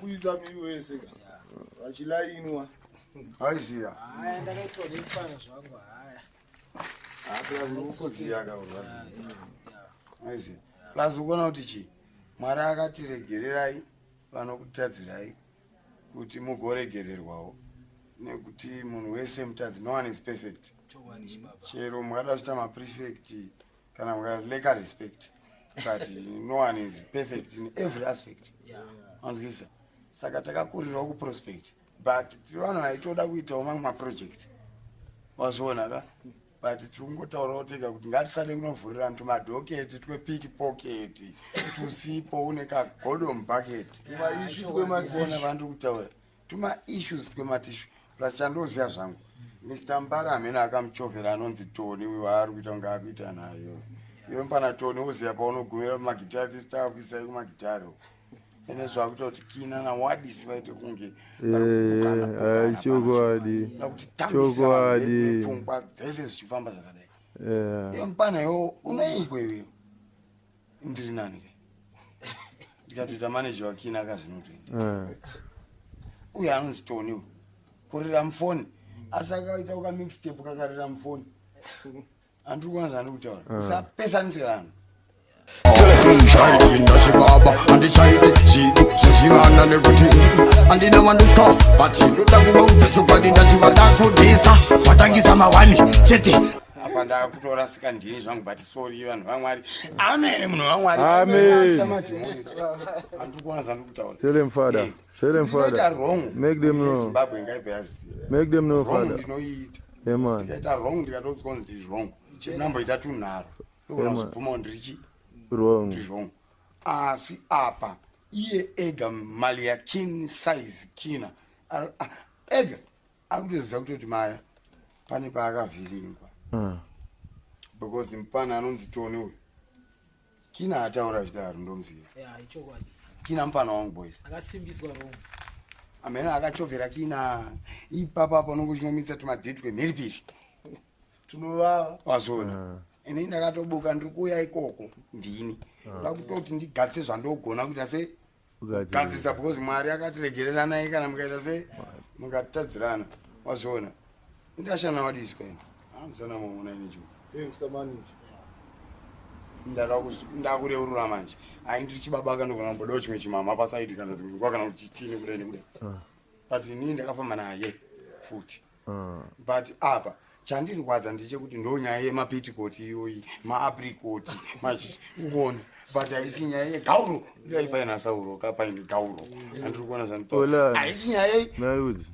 Kuita miri wese ka. Vachilainwa. Aiziya. Haya, ndakaitwa nemufana zvangu haya. Ukuziya ka urwazi. Aiziya. Plus ukuona kuti chii? Mwari akatiregererai vanokutadzirai kuti mugoregererwawo nekuti munhu wese mutadzi no one is perfect. Chokwadi chibaba. Chero mukada kuita maprefect kana mukaleka respect but no one is perfect in every aspect. Manzwisa? Saka takakurirawo kuprospect but tiri vanhu vaitoda kuitawo mamwe maproject wazviona ka but tiri kungotaurawo tega kuti ngatisade kunovhurira tumadhoketi twepickpocket tusipo une kagodo mubhaketi. Tumaishu twematishu. Kuona vandiri kutaura tumaissues twematishu plus chandoziva zvangu Mr Mbara hamene akamuchovhera anonzi Tony uyo waari kuita kunge akuita nayo iwe mupana Tony woziva paunogumira pamagitari tisitakuisai kumagitari ene zvakuita kuti Kina naWadisi vaite kunge vari kupokana, pokana Chokwadi. pano. Kuti tambisa vanhu Chokwadi. pfungwa dzese zvichifamba zvakadai. Iwe mupana iwo unoikwe iwe ndiri nani ke ndikatoita manager waKina akazvinotoenda uyo anonzi Tony uyu kurira mufoni asi akaita uka mixtape kakarira mufoni handiri kuona zvandiri kutaura usapesanise vanhu. Chaidi ndachibaba handichaidi zvido zvezvivana nekuti handina vandotya but ndoda kuvaudza chokwadi ndati vadakudisa watangisa mawani chete. Apa ndakutorasika ndini zvangu but sorry vanhu vamwari amen munhu wamwari. Amen. Handiri kuona zvandiri kutaura. Tell them, Father. Tell them, Ndinoita Father. wrong. Make them know. Zimbabwe ngaibva yaziva Make them know, wrong Father. ndinoiita. Yeah, man. Ndikaita wrong ndikatoudzwa kunzi ndiri wrong chendinamboita tunharo ndogona Yeah, man. kuzvibvuma kuti ndirichi Wrong. ndiri wrong asi apa iye ega mali yaking size Kina ega akutoziva kutoti maya pane paakavhiringwa because mupana anonzi Tony uyu Kina ataura chidaro ndomuziva. Ya, ichokwadi. Kina mupana wangu boys. Akasimbiswa wrong. Amene akachovhera Kina ipapa panongochinomisa tumadheti twemhiripiri. Tunovava. Wazviona ini ndakatobuka ndiri kuuya ikoko ndini ndakutoti ndigadzise zvandogona kuita se Kugadzirisa. Gadzisa because Mwari akatiregereranai kana mukaita se mukatadzirana wazviona ndashana wadisi kaenda handisana muona ine chuka. Hey, Mr. Manager. Ndakureurura manje hai ndiri chibaba kanogona kumbodawo chimwe chimama pasaidi kana dzimwe nguva kana kuti chini kudai nekudai but inini ndakafamba naye futi but apa chandirwadza ndechekuti ndo nyaya yemapitikoti iyoyi maaprikoti ukuona but haisi nyaya yegauro dai paina sauro ka paine gauro handiri kuona Ola. zvanditaura haisi nyaya Naudzi.